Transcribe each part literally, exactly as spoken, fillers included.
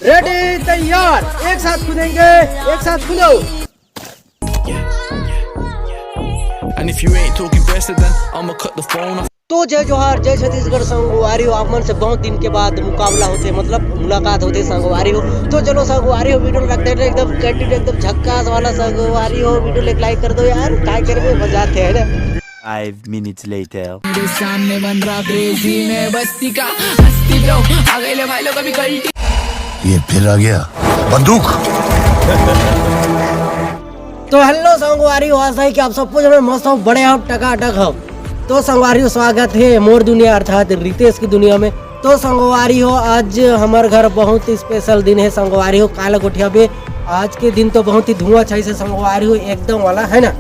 Ready, तैयार, एक साथ कूदेंगे, एक साथ कूदो। And if you ain't talking Bresla, then I'ma cut the phone off. तो जय जोहार, जय छत्तीसगढ़ संगवारी हो। आप मन से बहुत दिन के बाद मुकाबला होथे, मतलब मुलाकात होथे संगवारी हो। तो चलो संगवारी हो, वीडियो लगते हैं एकदम कंटिन्यू, एकदम झक्कास वाला संगवारी हो। वीडियो एक लाइक कर दो यार, काय करबे, मजा आथे है ना। Five minutes later. मेरे सामने बन रहा क्रेजी, मैं बस्ती का हस्ती ब्रो। आ गए ले भाई लोग अभी गल्टी। ये फिर आ गया बंदूक। तो हेलो संगवारी हो, आशा है कि आप सब कुछ में मस्त हो, बड़े हो, टकाटक हो। तो संगवारी हो, स्वागत है मोर दुनिया अर्थात रितेश की दुनिया में। तो संगवारी हो, आज हमर घर बहुत ही स्पेशल दिन है संगवारी हो, काला गोठियाबे। आज के दिन तो बहुत ही धुआं छाई से संगवारी हो, एकदम वाला है ना।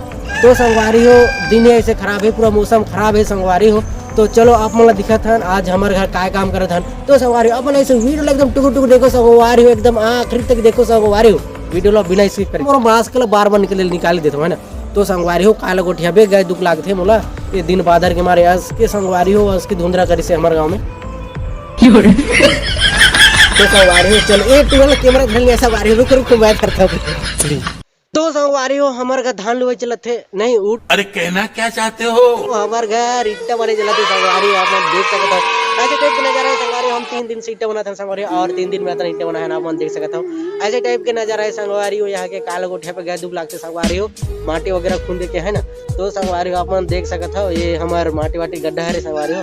तो संगवारी हो, दिन ही ऐसे खराब है, पूरा मौसम खराब है संगवारी हो। तो चलो आप मन ला दिखाथन आज हमर घर काय काम करत हन। तो संगवारी हो, अपन ऐसे वीडियो ला एकदम टुकुर टुकुर देखो संगवारी हो, एकदम आखिरी तक देखो संगवारी हो, वीडियो ला बिना स्किप करे। मोर मास्क ला बार बार निकले निकाल देथो है ना। तो संगवारी हो, काला गोठियाबे गाय दुख लागथे मोला, ये दिन बादर के मारे। अस के संगवारी हो, अस के धुंधरा करी से हमर गांव में। तो संगवारी हो, चल, ए, तू वाला कैमरा धर ले, संगवारी हो, रुक, रुक, मैं करता हूँ। तो संगवारी हो, हमर घर धान लुवई चलत हे, नहीं उठ। अरे, कहना क्या चाहते हो? तो हमर घर ईंटा बने चलत हे संगवारी हो, आप मन देख सकत हो। ऐसे टाइप के नजारा है संगवारी हो, हम तीन दिन से ईंटा बनाथन संगवारी हो, और तीन दिन में अतना ईंटा बना है ना, आप मन देख सकत हो। ऐसे टाइप के नजारा है संगवारी हो, यहाँ के काला गोठिया पे गए दुख लागथे संगवारी हो, माटी वगैरह खूंदे के है ना। तो संगवारी हो, आप मन देख सकत हो, ये हमर माटी वाटी गड्ढा हरे संगवारी हो,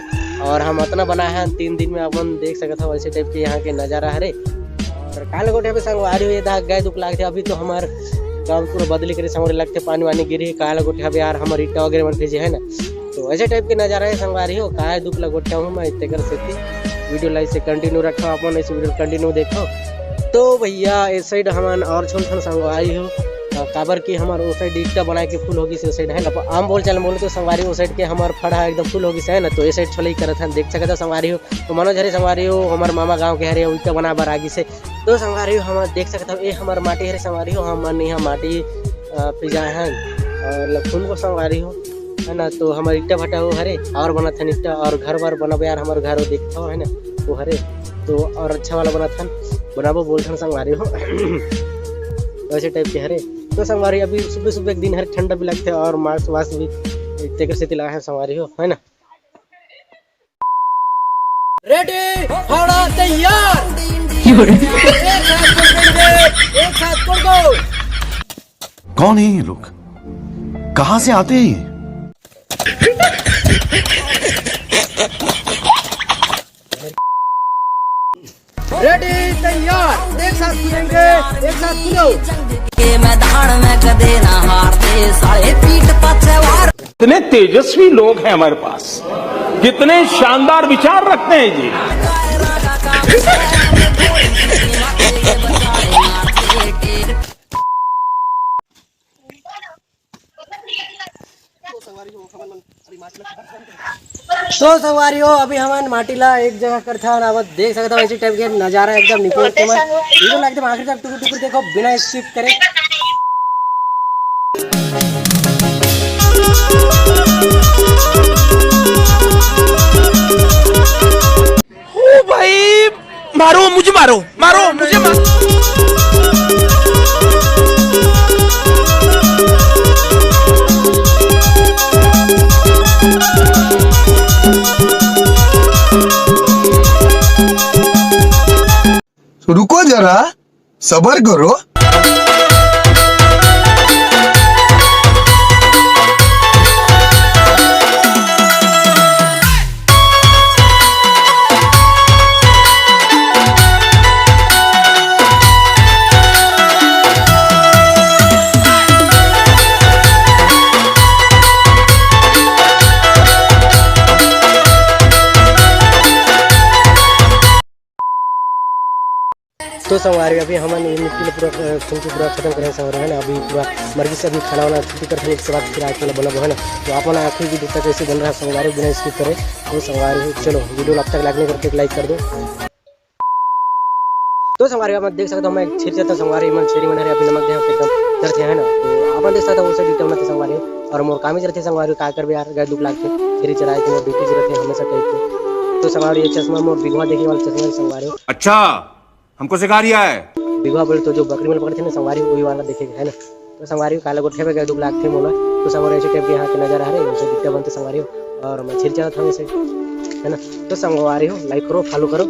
और हम अतना बनाए हैं तीन दिन में, आप मन देख सकत हो, ऐसे टाइप के यहाँ के नजारा हरे। और काला गोठिया पे संगवारी हो, ये दा गाय दुख लागथे। अभी तो हमर गाँव पूरा बदली करे संगवारी लगथे, पानी वानी गिरी, काला गोठिया पे यार हमर ईंटा वगैरह मन भेजे है ना। तो ऐसे टाइप के नजारा है संगवारी हो, काय दुख ला गोठिया हूँ मैं, तेकर सेती वीडियो लाइक से कंटिन्यू रखो, आप मन ऐसे वीडियो कंटिन्यू देखो। तो भैया, इस साइड हमन और छोल छोल संगवारी हो, अ, काबर कि हमर ओ साइड ईंटा बनाए के फुल होगी से, ओ साइड है ना, आम बोल चाल बोले तो संगवारी, ओ साइड के हमर फड़ा एकदम फुल होगी से है ना, तो ए साइड छोलई करत हन, देख सकत हो संगवारी हो। तो मनोज हरे संगवारी हो, हमर मामा गाँव के हरे, ईंटा बना बर आगी से। तो संगवारी हो, हम देख सकत हो, ए हमर माटी हरे संगवारी हो, हमन यहाँ माटी, अ, पिजाए हन और लखुन को संगवारी हो, है ना। तो हमर ईंटा भट्टा हो हरे, और बनत हन ईंटा, और घर बार बनाबो यार, हमर घर हो देखत हो, है ना, वो हरे, तो और अच्छा वाला बनत हन, बनाबो बोलथन संगवारी हो। वैसे टाइप के हरे। तो संगवारी, अभी सुबह सुबह एक दिन हरे, ठंडा भी लगथे और मास्क वास्क भी तेकर सेती लगाए हन संगवारी हो, है ना। रेडी, फाड़ा तैयार। एक साथ कुड़केंगे, एक साथ कुड़को। कौन है ये लोग, कहाँ से आते हैं ये? रेडी, तैयार, एक साथ कूदेंगे, एक साथ कूदो। के मैदान में कदे ना हारते साले, पीठ पाछे वार। इतने तेजस्वी लोग हैं हमारे पास, कितने शानदार विचार रखते हैं जी। तो संगवारी हो, अभी हमन माटी ला एक जगह करथन, अब देख सकत हो ऐसी टाइप के नजारा एकदम निपोर के मन। वीडियो ला एकदम आखिरी तक टुकुर टुकुर देखो बिना स्किप करे। ओ भाई, मारो मुझे, मारो, मारो मुझे, मारो। रुको जरा, सबर करो। तो संगवारी, अभी हमन ये मिट्टी ला पूरा, अ, खून के पूरा खत्म करे हन संगवारी, है ना। अभी पूरा मरगी से अभी खाना वाना छुट्टी करथन, इसके बाद फिर आके बनाबो, है ना। तो आप मन आखिरी वीडियो तक ऐसे बन रहा संगवारी, बिना स्किप करे। तो संगवारी, चलो वीडियो ला अब तक लाइक नहीं करते, लाइक कर दो। तो संगवारी, आप मन देख सकते हो, मैं छेरी चलता संगवारी, मन छेरी मन हरे अभी नमक दे एकदम डरथे, है ना। तो आप मन देख सकते हो, उसे डीटम ना संगवारी, और मोर काम ही रहते संगवारी, का करबे यार, गए दुख लागते, छेरी चराए के मोर ड्यूटी रहते हमेशा टाइप के। तो संगवारी, ये चश्मा मोर बिघवा देखे वाला चश्मा है संगवारी। अच्छा। हमको सिखा रिया है। बिघवा बोले तो जो बकरी मन पकड़थे ना संगवारी, वही वाला देखे है ना। तो संगवारी काला गोठे में गए दुख लागथे मोला। तो संगवारी ऐसे टाइप के यहाँ के नजारा हरे, वैसे दिखते बनते संगवारी हो। और मैं छिल चलत हूँ ऐसे, है ना। तो संगवारी हो, लाइक करो, फॉलो करो।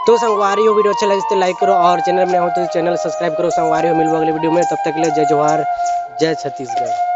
तो संगवारी हो, वीडियो अच्छा लगे तो लाइक करो और चैनल में नया हो तो चैनल सब्सक्राइब करो। संगवारी हो, मिलबो अगले वीडियो में, तब तक के लिए जय जोहार, जय छत्तीसगढ़।